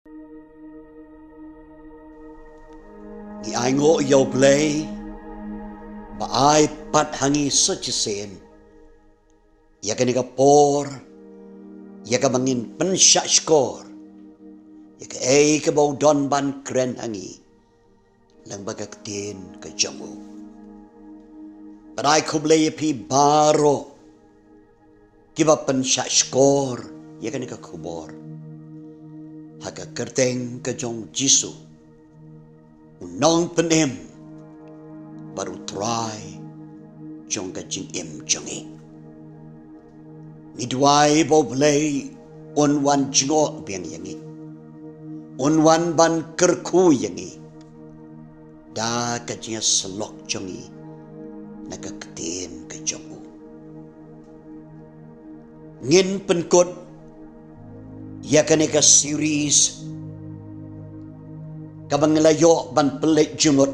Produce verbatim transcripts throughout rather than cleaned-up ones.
Ngi ainguh ïa U Blei ba ai pat ha ngi sa shisien ïa kane ka por, ïa kaba ngin pynshah shkor ïa kaei kaba u don ban kren ha ngi lyngba ka ktien ka jong u. Bad ai khublei ïa phi baroh kiba pynshah shkor ïa kane ka khubor ha ka kyrteng ka jong Jisu, u Nongpynim bad u Trai jong ka jingim jong ngi. Ngi duwai ba U Blei un wan jngoh biang ïa ngi, un wan ban kyrkhu ïa ngi da ka jingïasyllok jong ngi na ka ktien ka jong u. Ngin pynkut ïa kane ka series kaba ngi la ïoh ban pynleit jingmut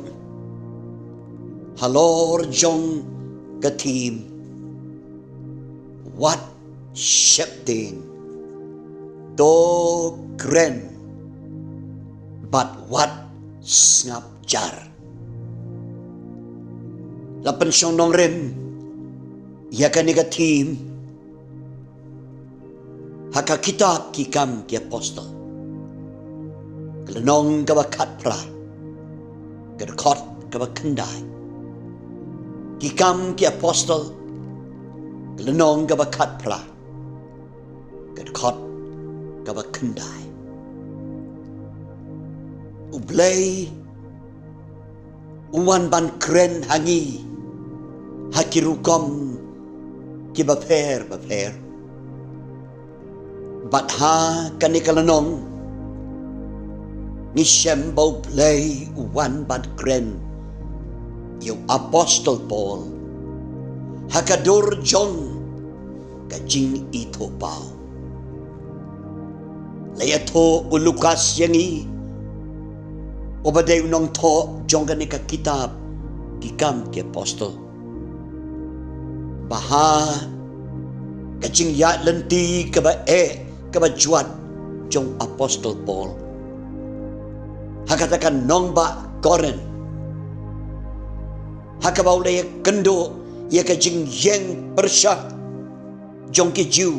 halor jong ka theme, wat sheptieng, to kren bad wat sngap jar. La pynshong nongrim ïa kane ka theme ha ka kitab Ki Kam ki Apostol, ka lynnong kaba khatphra, ka dkhot kaba khyndai. Ki Kam ki Apostol, ka lynnong kaba khatphra, ka dkhot kaba khyndai. U Blei u wan ban kren ha ngi ha ki rukom kiba pher bapher. Bad ha kane ka lynnong ngi shem ba U Blei u wan ban kren ïa u Apostol Paul ha ka dur jong ka jingithuhpaw. La ïathuh u Lukas ïa ngi, uba dei u nongthoh jong kane ka kitab Ki Kam ki Apostol, ba ha ka jingïaid lynti kaba eh kaba jwat jong u Apostol Paul ha kata ka nongbah Korinth, ha kaba u la ïakynduh ïa ka jingïeng pyrshah jong ki Jiw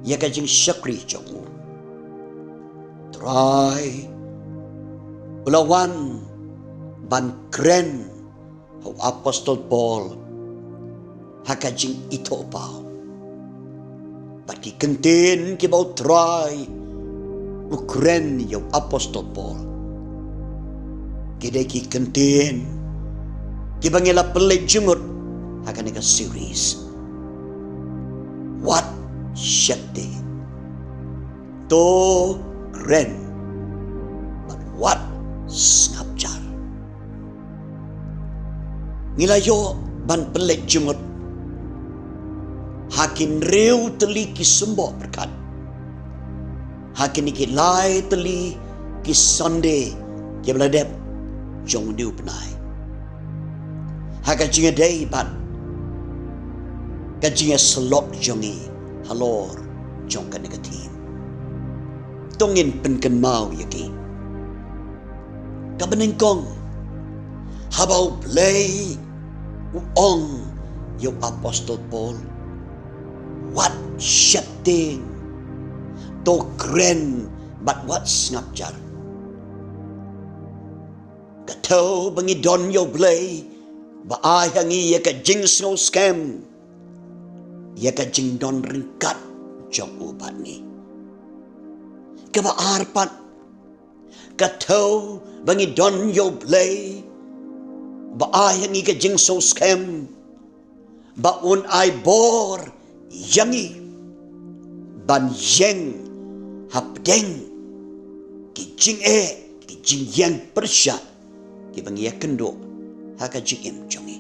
ïa ka jingshakri jong u, Trai u la wan ban kren ha u Apostol Paul ha ka jingithuhpaw. Bad ki kyntien kiba u Trai u kren ïa u Apostol Paul, ki dei ki kyntien kiba ngi la pynleit jingmut ha kane ka series. Wat sheptieng, to kren bad wat sngap jar. Ngi la ïoh ban pynleit jingmut ha ki hynriew tylli ki symboh pyrkhat ha kine ki lai tylli ki Sunday kiba la dep jong une u bnai, ha ka jingïadei bad ka jingïasyllok jong ngi halor jong kane ka theme. To ngin pynkynmaw ïa ki. Kaba nyngkong, haba U Blei u ong ïa u Apostol Paul, wat sheptieng, to kren bad wat sngap jar, ka thew ba ngi don ïa U Blei ba ai ha ngi ïa ka jingsngewskhem ïa ka jingdon ryngkat jong u bad ngi. Kaba ar pat, ka thew ba ngi don ïa U Blei ba ai ha ngi ka jingsngewskhem ba un ai bor ïa ngi ban ïeng hapdeng ki jingeh, ki jingïeng pyrshah kiba ngi ïakynduh ha ka jingim jong ngi.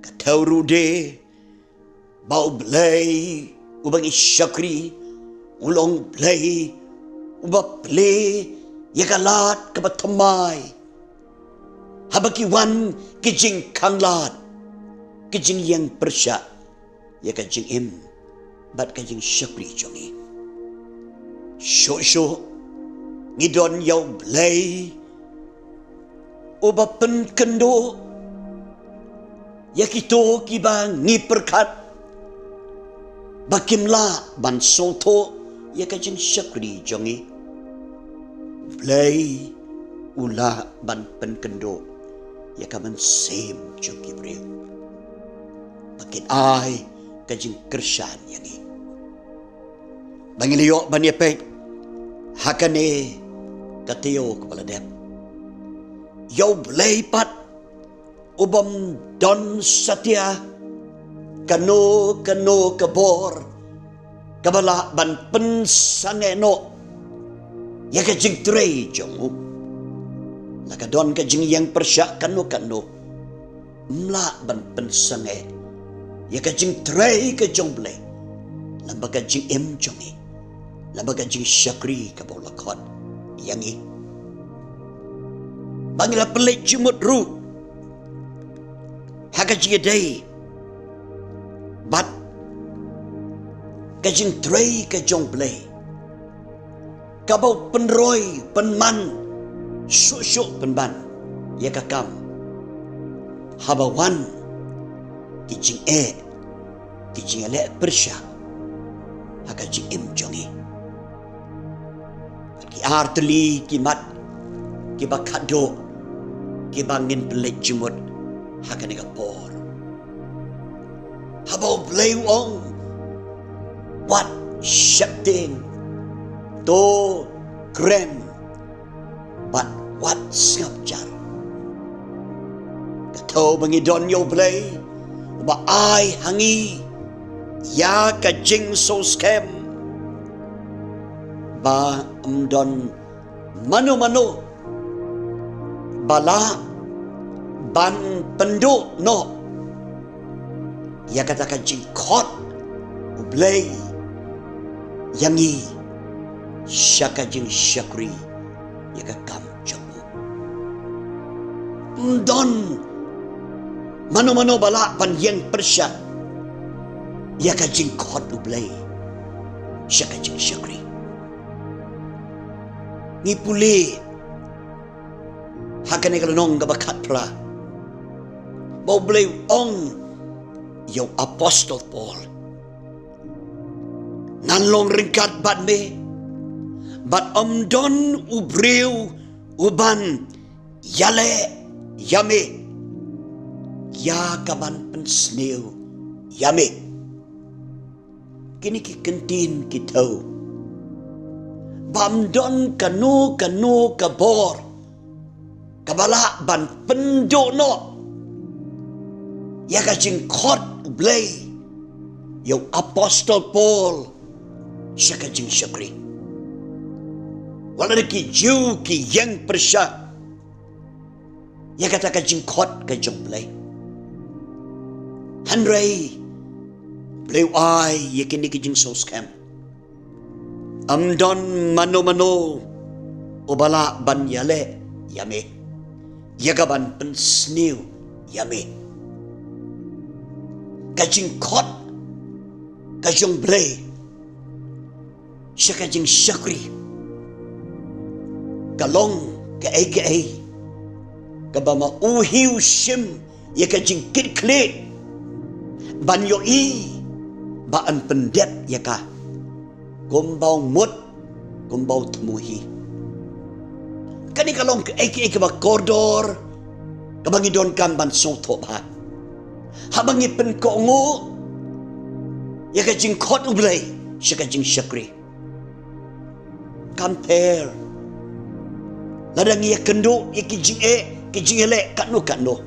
Ka thew ruh de ba U Blei uba ngi shakri u long U Blei uba plie ïa ka lad kaba thymmai haba ki wan ki jingkhanglad, ki jingïeng pyrshah ïa ka jingim bad ka jingshakri jong ngi. Shuh shuh ngi don ïa U Blei uba pynkynduh ïa kito kiba ngi pyrkhat ba kim lah ban sngewthuh ïa ka jingshakri jong ngi. U Blei u lah ban pynkynduh ïa ka mynsiem jong ki briew ba kin ai ka jingkyrshan ïa ngi. Ba ngi la ïoh ban ïa peit ha kane ka taïew kaba la dep, ïa U Blei pat u bym don satia kano kano ka bor kaba lah ban pynsangeh noh ïa ka jingtrei jong u. La ka don ka jingïeng pyrshah kano kano, ym lah ban pynsangeh ïa ka jingtrei ka jong U Blei lyngba ka jingim jong ngi, lyngba ka jingshakri kaba u la khot ïa ngi. Ba ngi la pynleit jingmut ruh ha ka jingïadei bad ka jingtrei ka jong U Blei, kaba u pynroi pynman shuh shuh pynban ïa ka kam haba wan ki jingeh, ki jingïaleh pyrshah ha ka jingim jong ngi. Ki ar tylli ki mat kiba khatduh kiba ngin pynleit jingmut ha kane ka por, haba U Blei u ong, wat sheptieng, to kren bad wat sngap jar. Ka thew ba ngi don ïa U Blei uba ai ha ngi ïa ka jingsngewskhem ba ym don mano mano ba lah ban pynduh noh ïa kata ka jingkhot U Blei ïa ngi sha ka jingshakri ïa ka kam jong u. Ym don mano mano ba lah ban ïeng pyrshah ïa ka jingkhot U Blei sha ka jingshakri. Ngi pule ha kane ka lynnong kaba khatphra, ba U Blei u ong ïa u apostol Paul, ngan long ryngkat bad me bad ym don u briew uban ïaleh ïa me ïa kaban pynsniew ïa me. Kine ki kyntien ki thew ba ym don kano kano ka bor kaba lah ban pynduh noh ïa ka jingkhot U Blei ïa u apostol Paul sha ka jingshakri. Wat la da ki Jiw ki ïeng pyrshah ïa kata ka jingkhot ka jong U Blei, hynrei U Blei u ai ïa kine ki jingsngewskhem, ym don mano mano uba lah ban ïaleh ïa me ïa kaban pynsniew ïa me. Ka jingkhot ka jong U Blei sha ka jingshakri ka long kaei kaei kaba ma u hi u shim ïa ka jingkitkhlieh ban ïohi ba yn pyndep ïa ka kumba u mut, kumba u thmu hi. Kane ka long kaei kaei kaba kordor kaba ngi donkam ban sngewthuh bha haba ngi pynkohnguh ïa ka jingkhot U Blei sha ka jingshakri. Kam pher lada ngi ïakynduh ïa ki jingeh ki jingïaleh katno katno,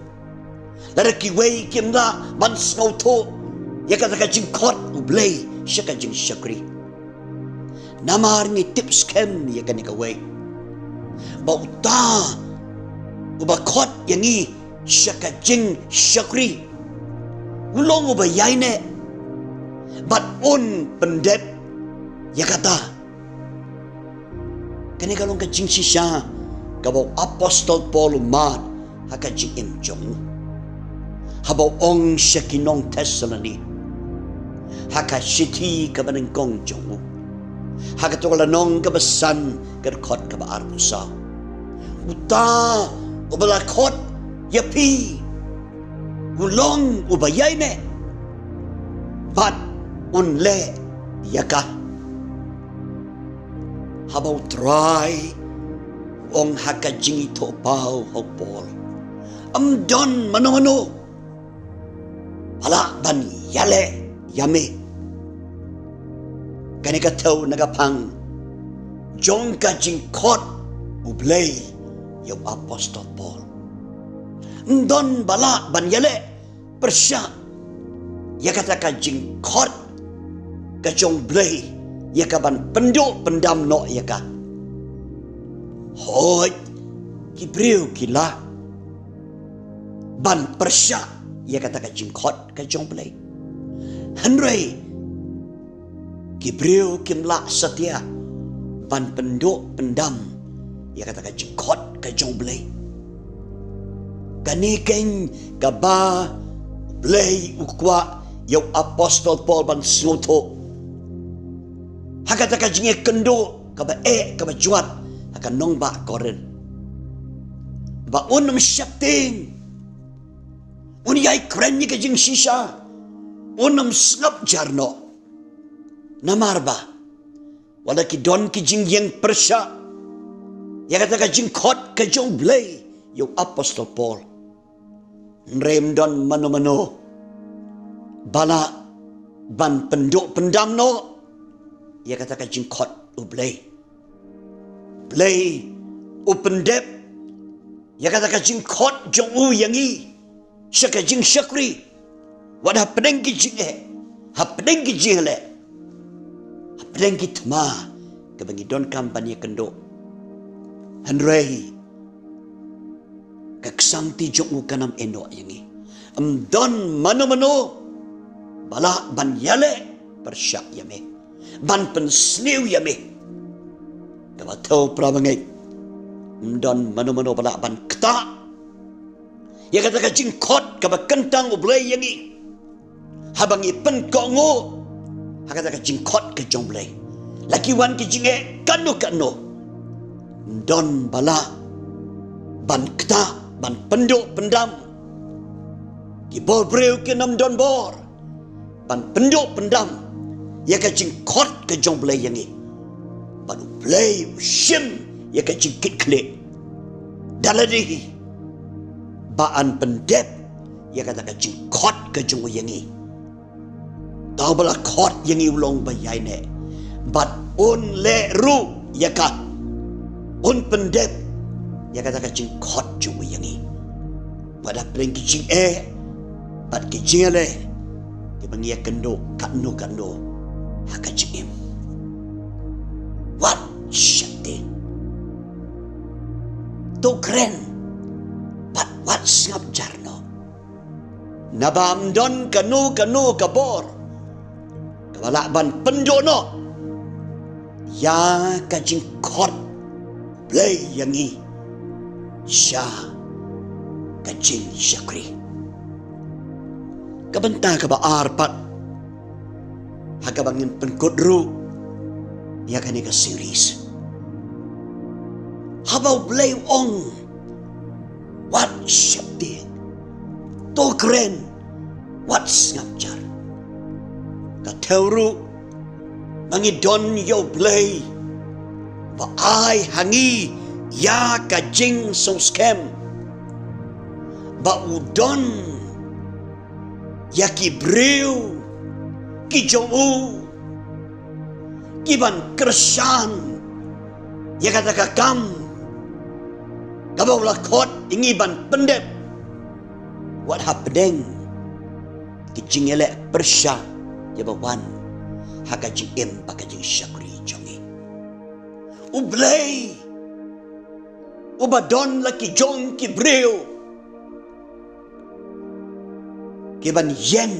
lada kiwei kim lah ban sngewthuh ïa kata ka jingkhot U Blei sha ka jingshakri. Namar ngi tip skhem ïa kane kawei, ba uta uba khot ïa ngi sha ka jingshakri u long uba ïaineh bad un pyndep ïa kata. Kane ka long ka jingshisha kaba u apostol Paul u mad ha ka jingim jong u, haba u ong sha ki nong Thessaloni ha ka shithi kaba nyngkong jong u, Ha kato ka lynnong kaba san, ka dkhot kaba arphew saw. Uta uba la khot ïa phi u long uba ïaineh, bad un leh ïa ka. Haba U Trai u ong ha ka jingithuhpaw ha u Paul, ym don mano mano ba lah ban ïaleh ïa me. Kane ka thew na ka phang jong ka jingkhot U Blei ïa u apostol Paul. Ym don ba lah ban ïaleh pyrshah ïa kata ka jingkhot ka jong U Blei, ïa ka ban pynduh pyndam noh ïa ka. Hooid, ki briew ki lah ban pyrshah ïa kata ka jingkhot ka jong U Blei. Hynrei ki briew kim lah satia ban pynduh pyndam ïa kata ka jingkhot ka jong U Blei. Kane keiñ kaba U Blei u kwah ïa u apostol Paul ban sngewthuh ha kata ka jingïakynduh kaba eh kaba jwat ha ka nongbah Korinth, ba un ym sheptieng, un ïai kren ïa ka jingshisha, un ym sngap jar noh. Namar ba wat la ki don ki jingïeng pyrshah ïa kata ka jingkhot ka jong U Blei ïa u apostol Paul, hynrei ym don mano mano ba lah ban pynduh pyndam noh ïa kata ka jingkhot U Blei. U Blei u pyndep ïa kata ka jingkhot jong u ïa ngi sha ka jingshakri, wat hapdeng ki jingeh, hapdeng ki jingleh, hapdeng ki thma kaba ngi donkam ban ïakynduh. Hynrei ka ksangti jong u kan ym ïehnoh ïa ngi. Ym don mano mano ba lah ban ïaleh pyrshah ïa me, ban pynsniew ïa me. Kaba thew, para bangeit, ym don mano mano ba lah ban ktah ïa kata ka jingkhot kaba kyntang U Blei ïa ngi. Haba ngi pynkohnguh ha kata ka jingkhot ka jong U Blei, la ki wan ki jingeh katno katno, ym don ba lah ban ktah, ban pynduh pyndam. Ki bor briew kin ym don bor ban pynduh pyndam ïa ka jingkhot ka jong U Blei ïa ngi. Bad U Blei u shim ïa ka jingkitkhlieh da lade hi ba un pyndep ïa kata ka jingkhot ka jong u ïa ngi. Uta uba la khot ïa ngi u long uba ïaineh, bad un leh ruh ïa ka, un pyndep ïa kata ka jingkhot jong u ïa ngi. Wat hapdeng ki jingeh bad ki jingïaleh kiba ngi ïakynduh katno katno ha ka jingim, wat sheptieng. To kren bad wat sngap jar noh. Naba ym don kano kano ka bor kaba lah ban pynduh noh ïa ka jingkhot U Blei ïa ngi sha ka jingshakri. Ka bynta kaba ar pat ha kaba ngin pynkut ruh ïa kane ka series, haba U Blei u ong, wat sheptieng, to kren, wat sngap jar. Ka thew ruh ba ngi don ïa U Blei ba ai ha ngi ïa ka jingsngewskhem ba u don ïa ki briew ki jong u ki ban kyrshan ïa kata ka kam kaba u la khot ïa ngi ban pyndep, wat hapdeng ki jingïaleh pyrshah ïa ba wan ha ka jingim bad ka jingshakri jong ngi. U Blei uba don la ki jong ki briew ki ban ïeng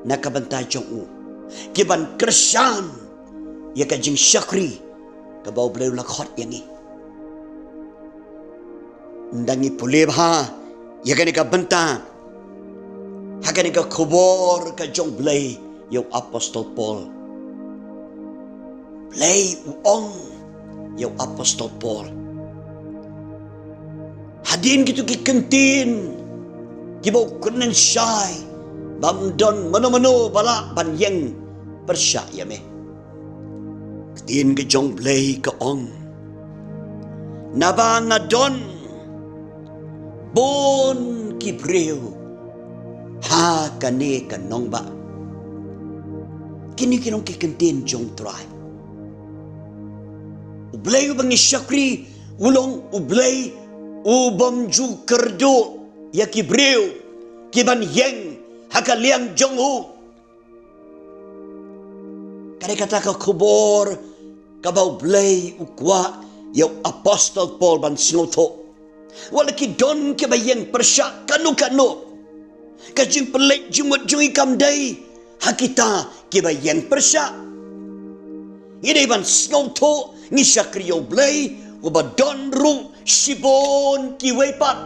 na ka bynta jong u, ki ban kyrshan ïa ka jingshakri kaba U Blei u la khot ïa ngi. Ynda ngi pule bha ïa kane ka bynta ha kane ka khubor ka jong U Blei ïa u apostol Paul, Blei u ong ïa u apostol Paul, hadien kito ki kyntien kiba u kren shai, bym don mano mano ba lah ban ïeng pyrshah ïa me. Ktien ka jong Blei ka ong, naba nga don bun ki briew ha kane ka nongbah. Kine ki long ki kyntien jong Trai. U Blei uba ngi shakri u long U Blei u bym ju kyrduh ïa ki briew ki ban ïeng ha ka liang jong u. Ka dei kata ka khubor kaba U Blei u kwah ïa u apostol Paul ban sngewthuh. Wat la ki don kiba ïeng pyrshah kano kano, ka jingpynleit jingmut jong ngi kam dei ha kita kiba ïeng pyrshah. Ngi dei ban sngewthuh ngi shakri ïa U Blei uba don ruh shibun kiwei pat.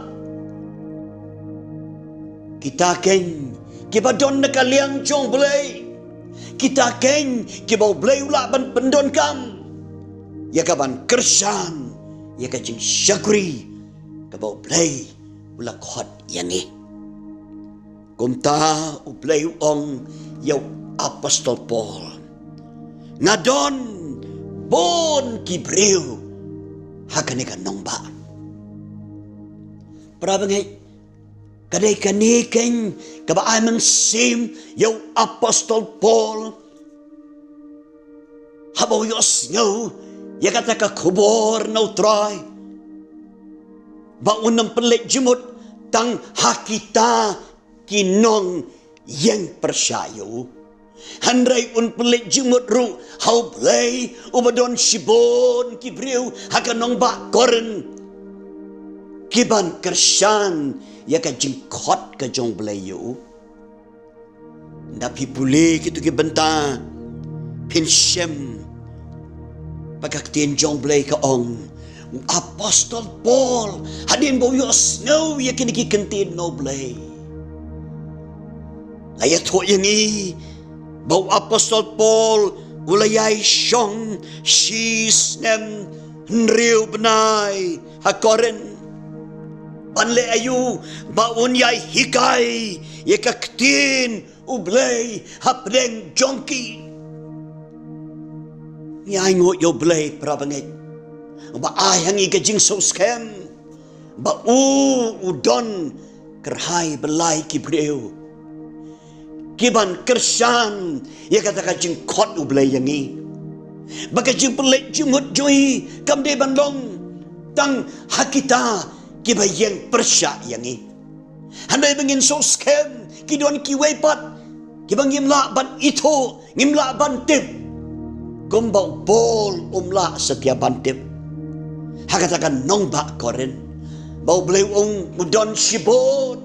Kita keiñ kiba don na ka liang jong U Blei, kita keiñ kiba U Blei u lah ban pyndonkam ïa ka ban kyrshan ïa ka jingshakri kaba U Blei u la khot ïa ngi. Kumta U Blei u ong ïa u apostol Paul, nga don bun ki briew ha kane ka nongbah. Para bangeit, ka dei kane keiñ kaba ai mynsiem ïa u apostol Paul haba u ïohsngew ïa kata ka khubor na U Trai ba un ym pynleit jingmut tang ha kita ki nongïeng pyrshah ïa u. Hynrei un pynleit jingmut ruh ha U Blei uba don shibun ki briew ha ka nongbah Korinth ki ban kyrshan ïa ka jingkhot ka jong U Blei ïa u. Nda phi pule kito ki bynta, phin shem ba ka ktien jong U Blei ka ong, u apostol Paul hadien ba u ïohsngew ïa kine ki kyntien na U Blei, la ïathuh ïa ngi ba u apostol Paul u la ïai shong shi snem hynriew bnai ha Korinth. Ban leh aïu? Ba un ïai hikai ïa ka ktien U Blei hapdeng jong ki. Ngi ainguh ïa U Blei, para bangeit, uba ai ha ngi ka jingsngewskhem ba u, u don kyrhai ba lai ki briew ki ban kyrshan ïa kata ka jingkhot U Blei ïa ngi. Ba ka jingpynleit jingmut jong ngi kam dei ban long tang ha kita kiba ïeng pyrshah ïa ngi. Hynrei ba ngin sngewskhem, ki don kiwei pat kiba ngim lah ban ithuh, ngim lah ban tip, kumba u Paul um lah satia ban tip ha kata ka nongbah Korinth, ba U Blei u ong u don shibun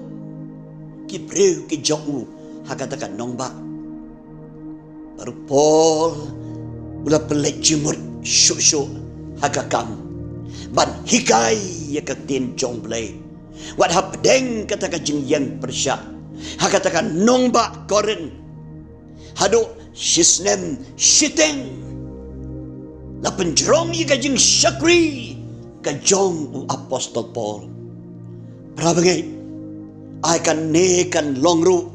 ki briew ki jong u ha kata ka nongbah. Bad u Paul u la pynleit jingmut shuh shuh ha ka kam ban hikai ïa ka ktien jong U Blei, wat hapdeng kata ka jingïeng pyrshah ha kata ka nongbah Korinth. Haduh shi snem shiteng la pynjrong ïa ka jingshakri ka jong u apostol Paul. Para bangeit, ai kane kan long ruh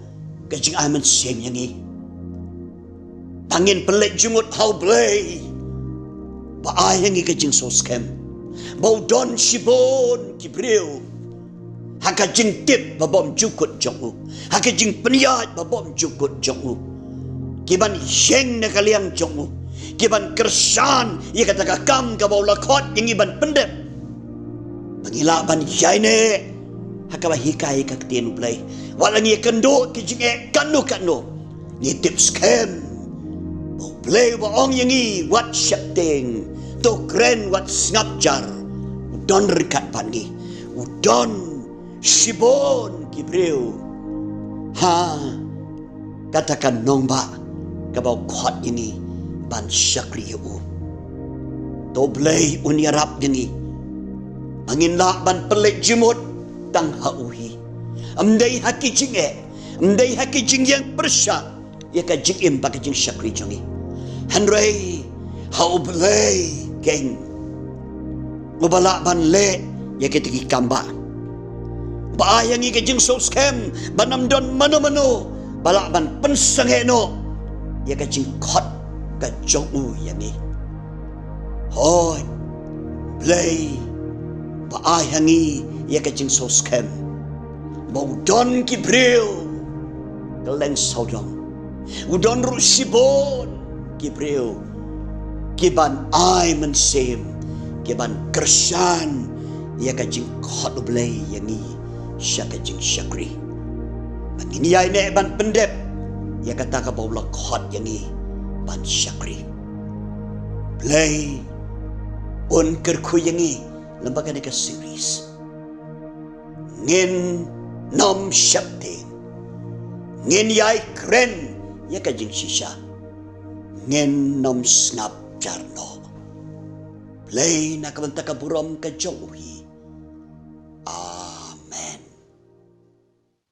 ka jingai mynsiem ïa ngi, ba ngin pynleit jingmut ha U Blei, ba ai ha ngi ka jingsngewskhem ba u don shibun ki briew ha ka jingtip ba bymjukut jong u, ha ka jingpynïaid ba bymjukut jong u, ki ban ïeng na ka liang jong u, ki ban kyrshan ïa kata ka kam kaba u la khot ïa ngi ban pyndep, ba ngi lah ban ïaineh ha kaba hikai ka ktien U Blei. Wat la ngi ïakynduh ki jingeh kano kano, ngi tip skhem ba U Blei uba ong ïa ngi wat sheptieng, to kren wat sngap jar, u don ryngkat bad ngi, u don shibun ki briew ha kata ka nongbah kaba u khot ïa ngi ban shakri ïa u. To Blei un ïarap ïa ngi ba ngin lah ban pynleit jingmut tang ha u hi, ym dei ha ki jingeh, ym dei ha ki jingïeng pyrshah ïa ka jingim bad ka jingshakri jong ngi, hynrei Ha U Blei keiñ, uba lah ban leh ïa kita ki kam ba, ba ai ïa ngi ka jingsngewskhem ban ym don mano mano ba lah ban pynsangeh noh ïa ka jingkhot ka jong u ïa ngi. Hooid, Blei ba ai ha ngi ïa ka jingsngewskhem ba u don ki briew kylleng sawdong, u don ruh shibun ki briew ki ban ai mynsiem, ki ban kyrshan ïa ka jingkhot U Blei ïa ngi sha ka jingshakri. Ba ngin ïai neh ban pyndep ïa kata kaba u la khot ïa ngi ban shakri. Blei un kyrkhu ïa ngi lem bad kane ka series. Ngin nym sheptieng, ngin ïai kren ïa ka jingshisha, ngin nym sngap jar noh. Blei na ka bynta ka burom ka jong u hi,